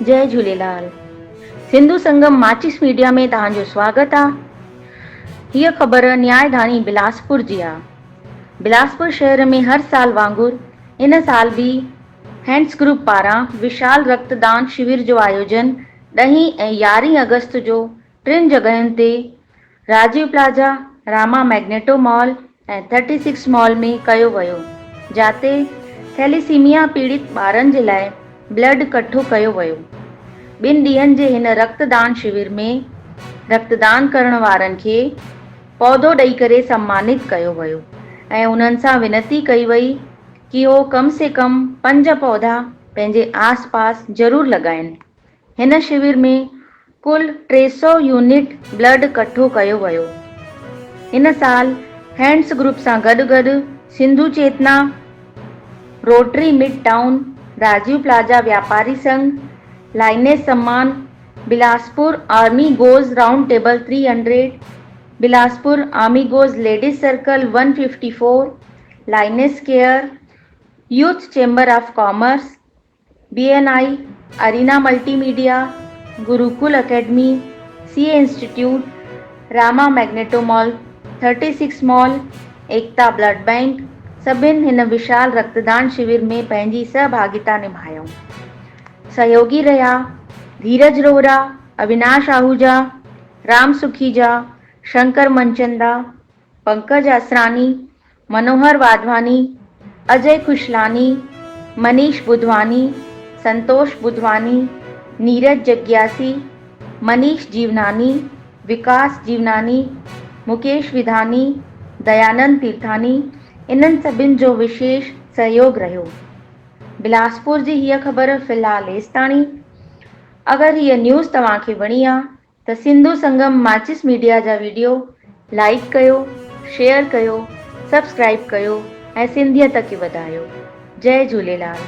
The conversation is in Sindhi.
جئي جهوليلال سنڌو سنگم ماچيس ميڊيا ۾ توهان جو سواگت آ. هيء خبر نياء ڌاڻي بلاسپور جي آ. بلاسپور شهر ۾ هر سال وانگر هن سال به هينڊس گروپ پاران وشال رڪت دان شوير جو آيوجن ڏهين ۽ يارهين آگسٽ جو ٽن جڳهين تي Rajiv plaza, Rama Magneto mall ۽ 36 mall ۾ ڪيو ويو، جاتي ٿيليسيميا پيڙت ٻارن جي لاء بلڊ ڪٺو ڪيو ويو. ٻن ڏينهن جي هن رڪت دان شوير ۾ رڪت دان ڪرڻ وارن کي پودو ڏئي ڪري سمانت ڪيو ويو ۽ انهن سان ونتي ڪئي وئي ڪي هو ڪم سي ڪم پنج پوڌا پنهنجي آس پاس ضرور لڳائين. هن شوير ۾ ڪل 300 يونٽ بلڊ ڪٺو ڪيو ويو. هن سال هينڊس گروپ سان گڏ گڏ Sindhu Chetna, Rotary mid town, Rajiv plaza وياپاري Sangh, Lions Samman, Bilaspur army goes round table 300، Bilaspur army goes ladies circle 154، Lions care, youth chamber of commerce, B N I, Arena multi media, Gurukul academy, C A institute, Rama Magneto mall, 36 mall, Ekta blood bank سڀن هن وشال رڪتدان شوير ۾ پنهنجي سهڀاڳيتا نڀايائون. سهيوڳي رهيا، ڌيرج روهرا، اويناش آهوجا، رام سکيجا، شنڪر منچندا، پنڪج اسراڻي، منوهر واڌواني، اجي خوشلاني، منيش ٻڌواني، سنتوش ٻڌواني، نيرج جگياسي، منيش جيوناني، وڪاس جيوناني، مڪيش وڌاني، ديانند تيرٿاني انهن سڀن جو وشيش سهيوڳ رهيو. بلاسپور جي هيء خبر في الحال ايستاڻي. اگر هيء نيوز توهان کي وڻي آ ته سنڌو سنگم ماچيس ميڊيا جا وڊيو لائيڪ ڪيو، شيئر ڪيو، سبسڪرائيب ڪيو ۽ سنڌيت کي وڌايو. جئي جهوليلال.